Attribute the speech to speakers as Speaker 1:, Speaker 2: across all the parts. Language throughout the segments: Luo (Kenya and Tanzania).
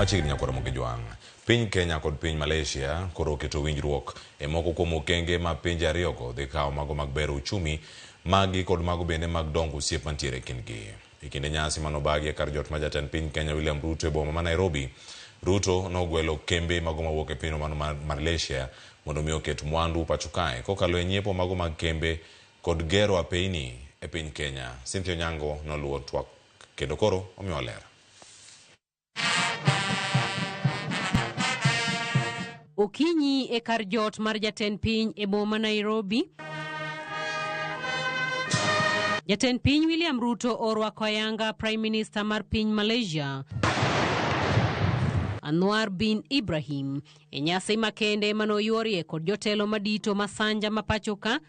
Speaker 1: Machiegni nyakwar Ramogi Jwang'. Piny Kenya kod piny Malaysia koro oketo winjruok e moko kuom okenge ma pinje ariyogo dhi kawo mago mag bero uchumi maggi kod mago bende mag dongo osiep mantiere e kindgi. E kinde nyasi manobagi e kar jot ma jatend piny Kenya William Ruto e boma ma Nairobi, Ruto nogwelo kembe mago mawuok e pinyno mano mar Malaysia mondo mi oket mwandu pacho kae kokalo e nyiepo mago mag kembe kod gero apeyni e piny Kenya. Cynthia Onyango noluwo twak kendo koro omiwa ler.
Speaker 2: Okinyi e kar jot mar jatend piny e boma Nairobi. Jatend piny William Ruto orwako ayanga Prime Minister mar piny Malaysia Anwar bin Ibrahim e nyasi makende manoyuorie kod jotelo madito masanja ma pacho ka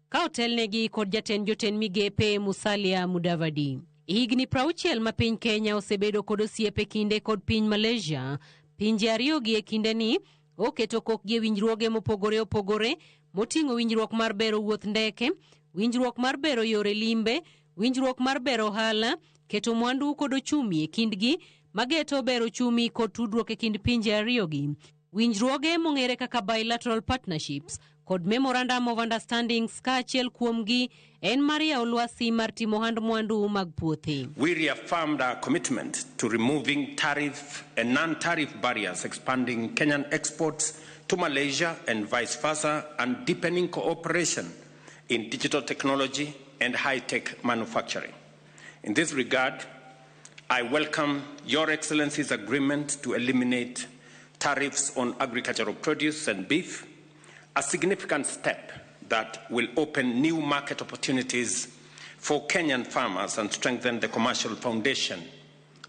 Speaker 2: ka otelnegi kod jatend jotend migepe Musalia Mudavadi. Higni 60 ma piny Kenya osebedo kod osiep e kinde kod piny Malaysia, pinje ariyogi e kindeni oketo kokgi e winjruoge mopogore opogore moting'o winjruok mar bero wuoth ndeke, winjruok mar bero yore limbe, winjruok mar bero ohala, keto mwandu kod ochumi e kindgi mageto bero ochumi kod tudruok e kind pinje ariyogi. Winjruoge mong'ere kaka bilateral partnerships kod memorandum of understandings kaachiel kuomgi en mar yawo lwasi mar timo ohand mwandu mag puothe.
Speaker 3: We reaffirmed our commitment to removing tariff and non-tariff barriers, expanding Kenyan exports to Malaysia and vice versa, and deepening cooperation in digital technology and high-tech manufacturing. In this regard, I welcome Your Excellency's agreement to eliminate tariffs on agricultural produce and beef, a significant step that will open new market opportunities for Kenyan farmers and strengthen the commercial foundation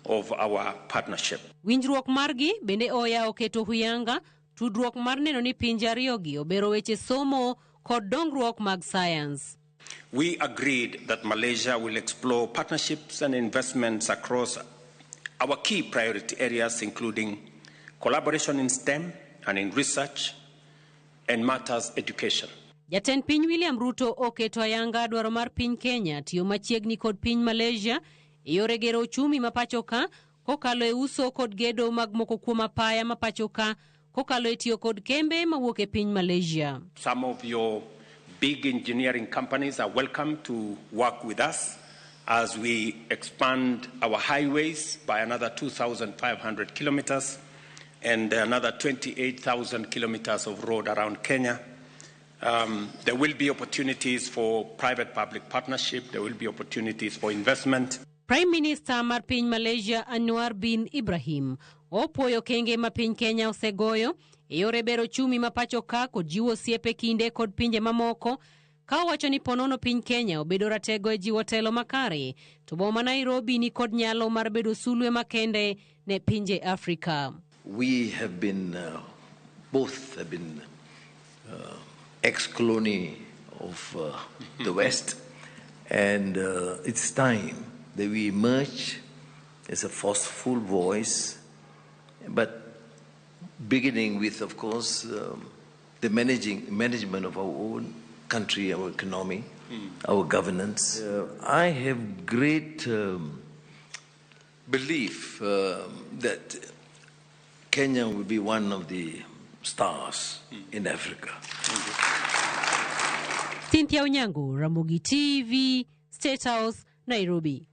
Speaker 3: of our partnership.
Speaker 2: Winjruok margi bende oya oketo huyanga tudruok mar neno ni pinje ariyogi obero weche somo kod dongruok mag science.
Speaker 3: We agreed that Malaysia will explore partnerships and investments across our key priority areas, including collaboration in STEM and in research and matters education.
Speaker 2: Jatend piny William Ruto oketo ayanga dwaro mar piny Kenya tiyo machiegni kod piny Malaysia e yore gero ochumi ma pacho ka kokalo e uso kod gedo mag moko kuom apaya ma pacho ka kokalo e tiyo kod kembe mawuok e piny Malaysia.
Speaker 3: Some of your big engineering companies are welcome to work with us as we expand our highways by another 2,500 kilometers and another 28,000 kilometers of road around Kenya. There will be opportunities for private-public partnership. There will be opportunities for investment.
Speaker 2: Prime Minister mar piny Malaysia Anwar bin Ibrahim opuoyo kenge ma piny Kenya osegoyo e yore bero ochumi ma pacho ka kod jiwo osiepe kinde kod pinje mamoko ka owacho ni ponono piny Kenya obedo ratego e jiwo telo makare to boma Nairobi ni kod nyalo mar bedo sulwe makende ne pinje Afrika.
Speaker 4: We have been, both have been ex-colony of the West, and it's time that we emerge as a forceful voice, but beginning with, of course, the management of our own country, our economy, our governance. I have great belief that Kenya will be one of the stars in Africa.
Speaker 2: Cynthia Onyango, Ramogi TV, State House, Nairobi.